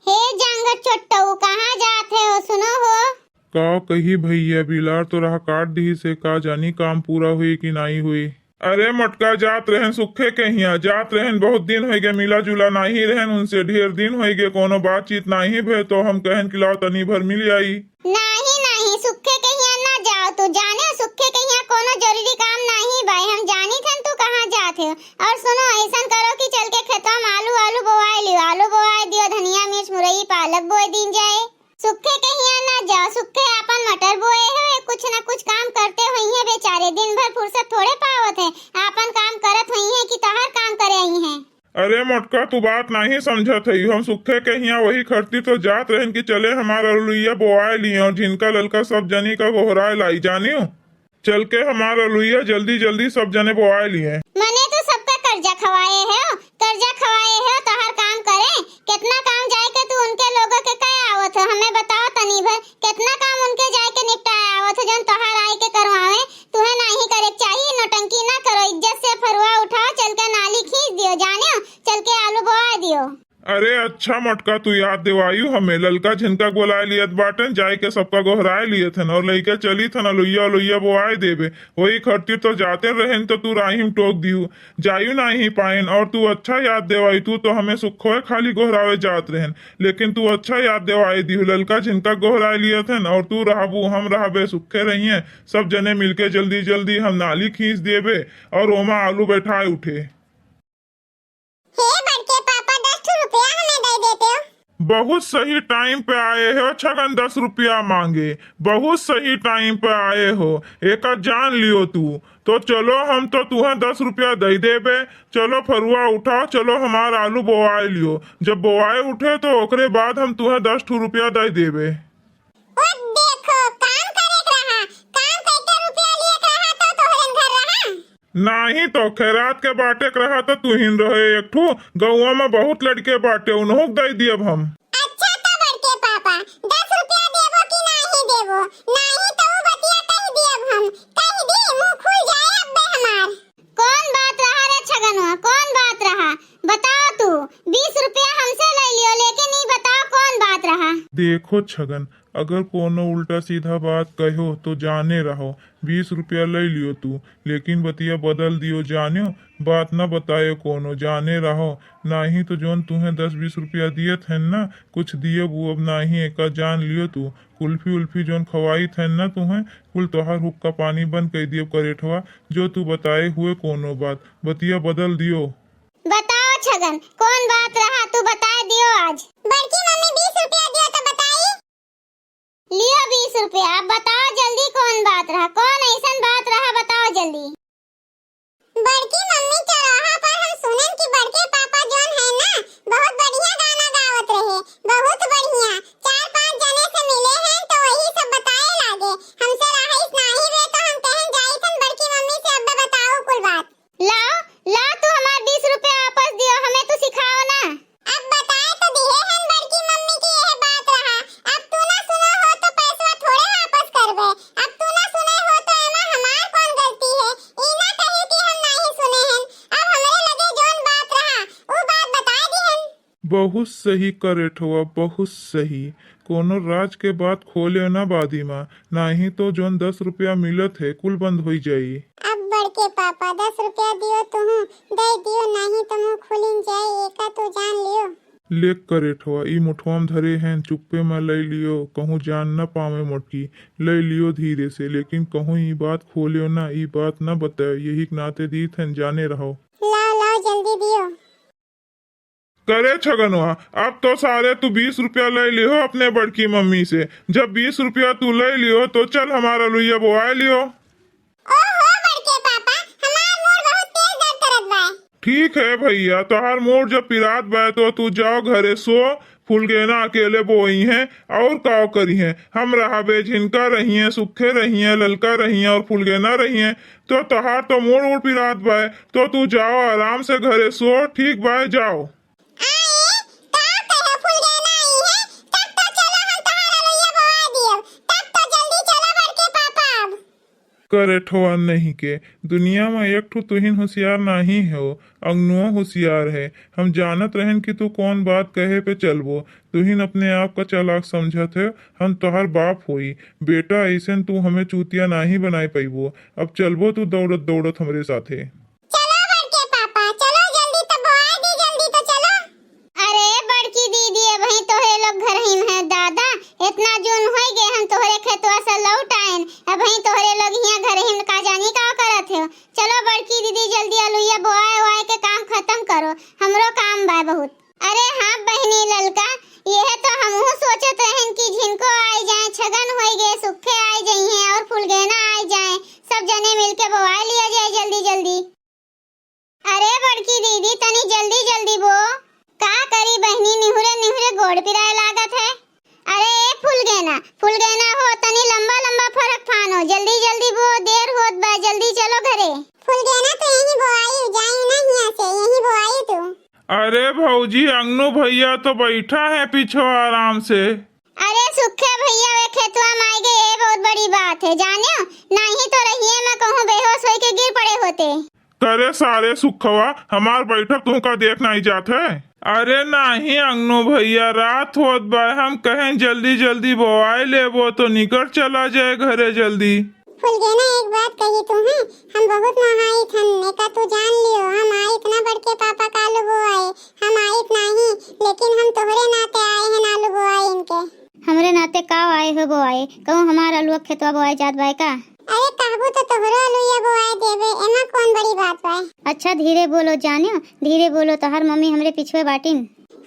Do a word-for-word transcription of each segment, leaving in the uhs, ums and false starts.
हे जांगर चोट्टऊ, कहाँ जात है हो? सुनो हो। का कही भइया, बिलार तो राह काट दिहिस हे, का जानी काम पूरा होई कि नाई होई। अरे मोटका, जात रहेन सुखे के हियाँ, जात रहेन, बहुत दिन होइगे, मिला जुला नाहीं रहेन उनसे, ढेर दिन होइगे, कोनो बातचीत नाहीं भे, तो हम कहेन कि लाओ तनी भर मिल आई। नाहीं, नाहीं, सुखे के हियाँ ना जाओ तू, जाने सुखे के हियाँ कोनो जरूरी काम नाहीं बाय, हम जानी थन तू कहाँ जात हो। और सुनो, ऐसन करो कि चल के खेतवा में आलू, आलू बोआए लियो, आलू बोआए दियो, धनिया, मिर्च, मुरई, पालक बोए दीन जाए। सुखे के हियाँ ना जाओ, सुखे आपन मटर बोए हो, कुछ ना कुछ काम करते होइहें बेचारे, दिन भर फुर्सत थोड़े पावत है, आपन काम करत होइहें कि तोहार काम करे अइहें। अरे मोटका, तू बात नाहीं समझत है, हम सुखे के हियाँ वही खरती तो जात रहेन कि चले हमार अलुइया बोआए लिए और झिनका ललका सब जनी का गोहराए लाई, जानियो। चल के हमार अलुइया जल्दी जल्दी सब जने बोआए लिए। मने तू सबका कर्जा खवाए हो, कर्जा खवाए हो, तोहार काम करे, कितना काम जाए के तू उनके लोगों के कहे आवत हो, हमें बताओ तनी भर, कितना काम उनके जाए के निपटाए आवत हो, जौन तोहार आए के करवावे, तुहे नाहीं करे के चाही, नौटंकी ना करो, इज्जत से फरुआ उठाओ, चल के नाली खींच दियो, जानियो, चल के आलू बोआए दियो। अरे अच्छा मोटका, तू याद देवायु हमें, ललका झिनका बोलाए लियत बाटेन, जाए के सबका गोहराए लियत हन और लइके चली थन, अलुइया अलुइया बोआए देबे। वही खरती तो जाते रहेन तो तू राही में टोक दिहु, जायु नाहीं पाएन, और तू अच्छा याद देवायु, तू तो हमें सुखोए खाली गोहरावे जात रहेन, लेकिन तू अच्छा याद देवाए दिहु, ललका झिनका गोहराए लियत हन और तू रहबू, हम रहबे, सुखे रहिए, सब जने मिलके जल्दी जल्दी हम नाली खींच देबे और ओमा आलू बैठाए उठे। हे बड़के पापा, दस ठो रुपया हमें दे देते हो। बहुत सही टाइम पे आए हो छगन, दस रुपया मांगे, बहुत सही टाइम पे आए हो, एका जान लियो तू। तो चलो, हम तो तुहें दस रुपया दे देबे। चलो फरुआ उठाओ, चलो हमार आलू बोआए लियो। जब बोआए उठे तो ओकरे बाद हम तुहें दस ठो रुपया दे देबे। ओ देखो, काम करे के रहा, काम करके रुपया लिए के रहा तो तोहरे घर रहा। नाही तो खैरात के बाटे के रहा तो तुहिन रहे एक ठो, गौवा में बहुत लड़के बाटे, उन्हों के दे दियब हम। अच्छा तो बड़के पापा, दस रुपया देबो कि नाही देबो? नाही तो वो बतिया कह दियब हम, कह दी, मुंह खुल जाए अब्बे हमार। कौन बात रहा रे छगनवा, कौन बात रहा? बताओ तू, बीस रुपया हमसे ले लियो, लेकिन ई बताओ कौन बात रहा? देखो छगन, अगर कोनो उल्टा सीधा बात कहो तो जाने रहो, बीस रुपया ले लियो तू, लेकिन बतिया बदल दियो जान्यो, बात न बतायो कोनो, जाने रहो, नाही तो जौन तुहें दस बीस रुपया दियत हन ना, कुछ दियब उब नाही, एका जान लियो तू। कुल्फी उल्फी जौन खवाइत हन ना तुहें, कुल तोहार हुक्का पानी बंद कर दियब करेठवा, जो तू बताए हुए कोनो बात, बतिया बदल दियो। बताओ छगन, कौन बात रहा, तू बताए दियो आज। बड़की मम्मी बीस रुपया दियो तो बताई। लियो बीस रुपया, अब बताओ जल्दी कौन बात रहा, कौन ऐसन बात रहा, बताओ जल्दी। बड़की मम्मी, चौराहा पर हम सुनन कि बड़के पापा जौन है ना, बहुत बढ़िया गाना गावत रहे, बहुत बढ़िया। चार पांच जने से मिले हैं तो वही सब बताए लागे, हमसे रहाइस नाही रे तो हम कहन जाई थन बड़की मम्मी से, अब बताओ कुल बात। लाओ, लाओ, तू हमार बीस रुपया वापस दियो, हमें तू सिखाओ ना। अब बताए तो दिहे हन बड़की मम्मी कि यह बात रहा, अब तू ना सुनो हो तो पैसवा थोड़े वापस करबे। अब तू ना सुने हो तो एमा हमार कौन गलती है? ई ना कहे कि हम नाही सुने हन, अब हमरे लगे जौन बात रहा, ऊ बात बताए दिहन। बहुत सही करेठवा, बहुत सही। कोनो राज के बात खोले ना बादी मा, नाही तो जौन दस रुपया मिलत है, कुल बंद होई जाई। अब बड़के पापा, दस रुपया दियो तुहूँ, दे दियो, नाही तो मुँह खुलिन जाए, एका तो जान लियो। लेक करेठवा, ई मुठवा में धरे हैं, चुप्पे में ले लियो, कहूँ जान न पावे मोटकी, ले लियो धीरे से, लेकिन कहूँ ई बात खोलियो ना, ई बात न बतायो, यही के नाते दीत हैं, जाने रहो। लाओ, लाओ, जल्दी दियो। करे छगनवा, अब तो सारे तू बीस रुपया ले लियो अपने बड़की मम्मी से। जब बीस रुपया तू ले लियो तो चल हमारा लुइया बोआए लियो। ओहो बड़के पापा, हमार मूड़ बहुत तेज दर्द करत बा। ठीक है भैया, तोहार मूड़ जब पिरात बा तो तू जाओ घरे सो, फुलगेना अकेले बोई हैं और काव करी हैं। हम रहाबे, झिनका रही हैं, सुखे रही हैं, ललका रही हैं और फुलगेना रही हैं। तो तोहार तो मूड़ उड़ पिरात बा, तो तू जाओ आराम से घरे सो, ठीक बा, जाओ। आए, का कहो फुलगेना आई है, तब तो चलो हम तोहार अलुइया बोआ दियब, तब तो जल्दी चलो बड़के पापा अब। करेठवा नहीं के, दुनिया में एक ठो तुहिन होशियार नाही हो, अंगनुआ होशियार है। हम जानत रहन कि तू कौन बात कहे पे चलबो। तुहिन अपने आप का चालाक समझत है, हम तोहार बाप होई। बेटा, ऐसन तू हमें चूतिया नाही बनाए पइबो। अब चलबो तू दौड़त दौड़त हमरे साथे। चलो बड़के पापा, चलो जल्दी तो बोआए दी, जल्दी तो चलो। अरे बड़की दीदी, अबहीं तोहरे लोग घर ही में है दादा, इतना जून होई गए हम तोहरे खेतवा से लौट आएन, अबहीं तोहरे लोग हियां घर ही में का जानी का करत हो। चलो बड़की दीदी, जल्दी अलुइया बोआए ओआए के काम खत्म करो, हमरो काम बा बहुत। अरे हाँ बहिनी ललका, यह तो हमहू सोचत रहन कि झिनको आए जाए, छगन होई गए, सुखे आए जाई हैं और फुलगेना आए जाए, सब जने मिलके बोआए लिया जाए जल्दी जल्दी। अरे बड़की दीदी, तनी जल्दी जल्दी बो। का करी बहिनी, निहुरे निहुरे गोड़ पिराए लागत है। अरे ए फुलगेना, फुलगेना हो, तनी लंबा लंबा फरक फानो, जल्दी जल्दी बो, देर होत बा, जल्दी चलो घरे। फुलगेना तो यहीं बोआई, जाई ना हियां से, यहीं बोआई तू। अरे भौजी, अंगनू भैया तो बैठा है पीछो आराम से। अरे सुखे भैया, वे खेतवा में आए गए, ये बहुत बड़ी बात है, जानियो, नहीं तो रहिए में कहूँ बेहोश होई के गिर पड़े होते। करे सारे सुखवा, हमार बैठक तुहका देख नहीं जात है। अरे नाही अंगनू भैया, रात होत बा, हम कहें जल्दी जल्दी बोआए लेबो तो निकट चला जाए घरे जल्दी। फुलगेना, एक बात कही तू है, हम बहुत नहाइत हन, एका तू जान लियो, हम आइत ना बड़के पापा का आलू बोआए, हम आइत नाही, लेकिन हम तोहरे नाते आए हैं आलू बोआए इनके। हमरे नाते का आए हो बोआए? कहूँ हमार अलुआ खेतवा बोआए जात बाय का? अरे कहबू तो तोहरो अलुइया बोआए देबे, एमा कौन बड़ी बात बाय? अच्छा धीरे बोलो जानियो, धीरे बोलो, तोहर मम्मी हमरे पिछुए बाटिन।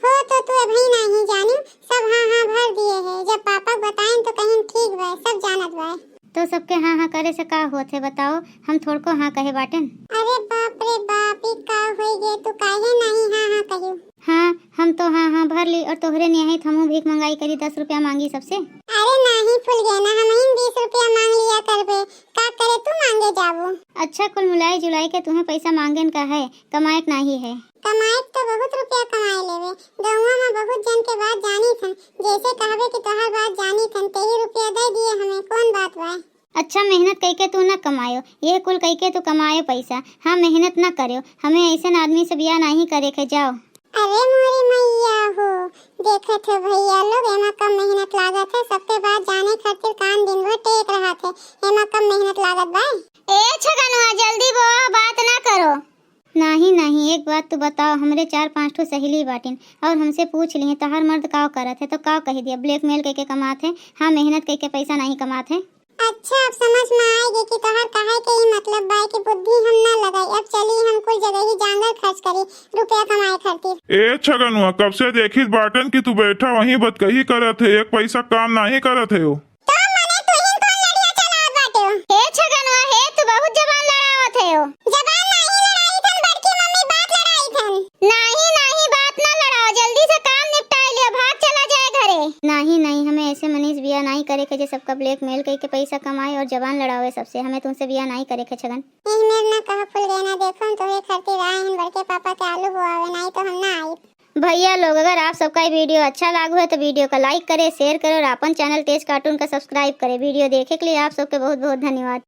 हो तो तू अभी नाही जानियो, सब हाँ हाँ भर दिए है, जब पापा क बताएन तो कहिन ठीक बाय, सब जानत बाय। तो सबके हाँ हाँ करे से का होत है बताओ, हम थोड़को हाँ कहे बाटेन। अरे बाप रे बाप, ई का होई गे, तू काहे नाही हाँ हाँ कहियो? हाँ, हम तो हाँ हाँ भर ली और तोहरे नियहित हमहू भीख मंगाई करी, दस रुपया मांगी सबसे। अरे नाही फुलगेना, हमहिन बीस रुपया मांग लिया करबे, का करे तू मांगे जाबू? अच्छा कुल मिलाई जुलाई के तुहें पैसा मांगेन का है, कमाए के नाही है। कमाए तो बहुत रुपया कमाए लेवे, गौवा में बहुत जन के बात जानी थन, जैसे कहबे कि तोहार बात जानी थन, तेही रुपया दे दिए हमें, कौन बात बा? अच्छा मेहनत कइके तू न कमायो, यह कुल कइके तू कमायो पैसा। हाँ मेहनत न करियो, हमें ऐसन आदमी से बियाह नाही करे के, जाओ। अरे मोरी मैया हो, देखत हो भैया लोग, एमा कम मेहनत लागत है, सबके बात जाने खातिर कान दिन भर टेक रहत है, एमा कम मेहनत लागत बा। ए छगनवा, जल्दी बोआ, बात ना करो। नाही नाही, एक बात तू बताओ, हमरे चार पाँच ठो सहेली बाटिन और हमसे पूछ लिए तोहार मर्द काव करत है, तो काव कह दिया, ब्लैकमेल कइके कमात है, हाँ मेहनत कइके पैसा नाही कमात है। अच्छा, अब समझ में आएगी कि तोहार कहे के ई मतलब बा कि बुद्धि हम ना लगाई। अब चली हम कुल जगह ही जांगर खर्च करी रुपया कमाए खातिर। ए छगनुआ, कब से देखित बाटन कि तू बैठा वहीं बतकही करत है, एक पैसा काम नाही करत है। तो मने तुहिन कौन लड़िया चलावत बाटे हो? हे छगनुआ, हे तू बहुत जबान लड़ावत है हो। जबान नाही लड़ाई थन, बड़की मम्मी बात लड़ाई थन। नाही नाही, बात ना लड़ाओ, जल्दी से काम निपटाए लियो, भाग चला जाए घरे। नाही नाही, हमें ऐसे मनीष बिया नाही करे के जे सबका ब्लैकमेल कइके पैसा कमाए और जबान लड़ावे सबसे। हमें तुमसे बिया नाही करे के छगन। एहमेर ना कहो फुलगेना, देखो हम तोहरे खातिर आए हन बड़के पापा के आलू बोआवे, नाही तो हम ना आइत। भैया लोग, अगर आप सबका ये वीडियो अच्छा लागू है तो वीडियो का लाइक करें, शेयर करें और अपन चैनल तेज कार्टून का सब्सक्राइब करें। वीडियो देखे के लिए आप सबके बहुत बहुत धन्यवाद।